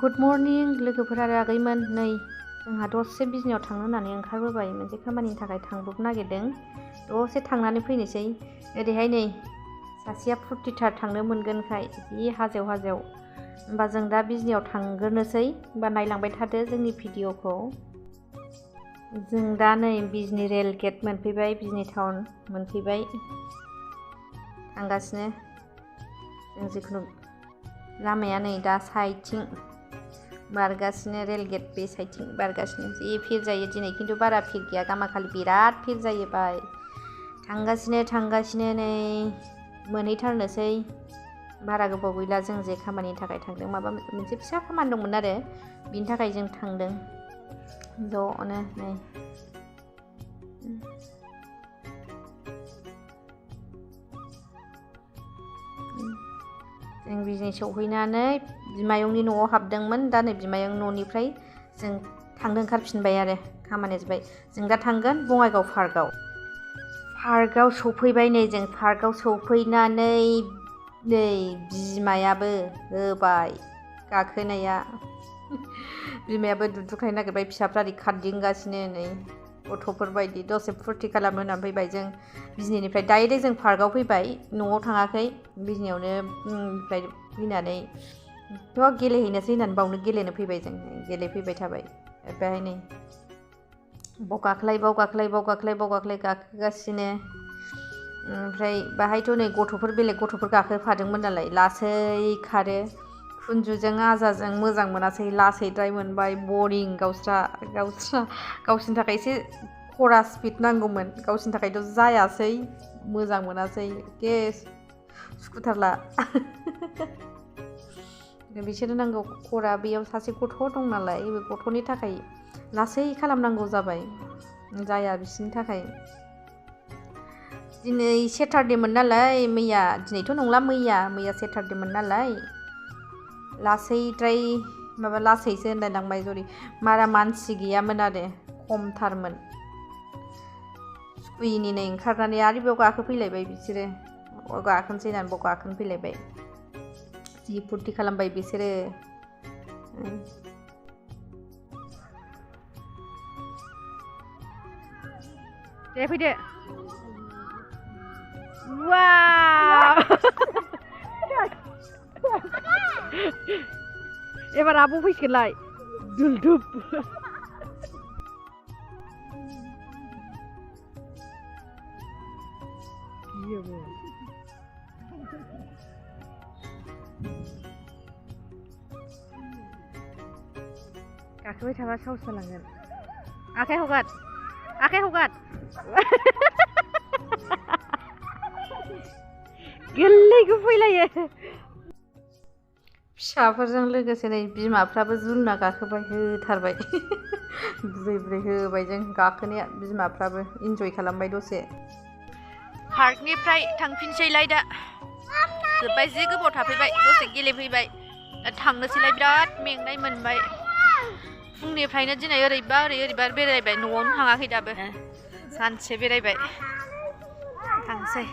Good morning लोगोफोर आरो आगैमोन। नै जोंहा दसे बिजनियाव थांनो होननानै ओंखारबोबाय। मोनसे खामानिनि थाखाय थांब्रब नागिरदों। दसे थांनानै फैनोसै। ओरैहाय नै सासेया फुर्टिथार थांनो मोनगोनखाय जि हाजोआव होमबा जों दा बिजनियाव थांग्रोनोसै। होमबा नायलांबाय थादो जोंनि भिडिअखौ। जों दा नै बिजनि रेल गेट मोनफैबाय, बिजनि टाउन मोनफैबाय। थांगासिनो जों जिखुनु लामाया नै दा साइडथिं बारगासिनो, रेल गेट बे साइडथिं बारगासिनो। जि फिर जायो दिनै, खिन्थु बारा फिर गैया। गामाखालि बिराद फिर जायो बाय। थांगासिनो नै मोनहैथारनोसै। बारा गोबाव गैला। जों जे खामानिनि थाखाय थांदों, माबा मोनसे फिसा खामानि दंमोन आरो बिनि थाखाय जों थांदों ज'नो। नै जों बिजनि सौहैनानै बिमायंनि न'आव हाबदोंमोन। दा नै बिमायं न'निफ्राय जों थांनो ओंखारफिनबाय आरो खामानिया जोब्बाय। जों दा थांगोन बङाइगाव पार्कआव सौफैबाय। नै जों पार्कआव सौफैनानै नै बिमायाबो होबाय गाखोनाया। बिमायाबो दुद्रुखायनो नागिरबाय। फिसाफ्रा ओरै खारदिंगासिनो नै गथ'फोर बायदि। दसे फुरथि खालामनो होननानै फैबाय जों बिजनिनिफ्राय। डाइरेक्ट जों पार्कआव फैबाय, न'आव थाङाखै। बिजनियावनो ओमफ्राय फैनानै गेलेहैनोसै होननानै बावनो गेलेनो फैबाय। जों गेलेफैबाय थाबाय। बेहाय नै बाव गाखोलाय गाखोगासिनो। ओमफ्राय बाहायथ' नै गथ'फोर बेलेग गथ'फोर गाखोफादोंमोन नालाय, लासै खारो। कुनजुजों आजाजों मोजां मोनासै, लासैद्राय मोनबाय। बरिं गावसिनि थाखाय एसे खरा स्पिड नांगौमोन। गावसिनि थाखायथ' जायासै, मोजां मोनासै। सुखुथारला। बिसोरो नांगौ खरा। बेयाव सासे गथ' दं नालाय, बे गथ'नि थाखाय लासै खालामनांगौ जाबाय। जाया बिसोरनि थाखाय। दिनै सेटारडेमोन नालाय, दिनैथ' नंला, मैया सेटारडेमोन नालाय लासैद्राय लासैसो होनलायलांबाय। बारा मानसि गैयामोन आरो खमथारमोन। सुकुइनि नै ओंखारनानै आरो बेयाव गाखोफैलायबाय बिसोरो। गाखोनोसै होननानै बाव गाखोनो फैलायबाय। जि फुरथि खालामबाय बिसोरो। दे फैदो। वाव एबार आब' फैसिगोनलाय दुलदुब। गाखोबाय थाबा साहस जालांगोन। आखाइ हगार। गोरलैखौ फैलायो। फिसाफोरजों लोगोसे नै बिमाफ्राबो जुलना गाखोबाय, होथारबाय। बुरै होबाय जों गाखोनाया। बिमाफ्राबो इन्जय खालामबाय दसे। पार्कनिफ्राय थांफिनसैलाय दा। जोब्बाय, जि गोबाव थाफैबाय, दसे गेलेफैबाय। थांनोसैलाय, बिराद मेंनाय मोनबाय। फुंनिफ्रायनो दिनै ओरैबा बेरायबाय। न'आवनो थाङाखै दाबो। सानसे बेरायबाय। थांसै।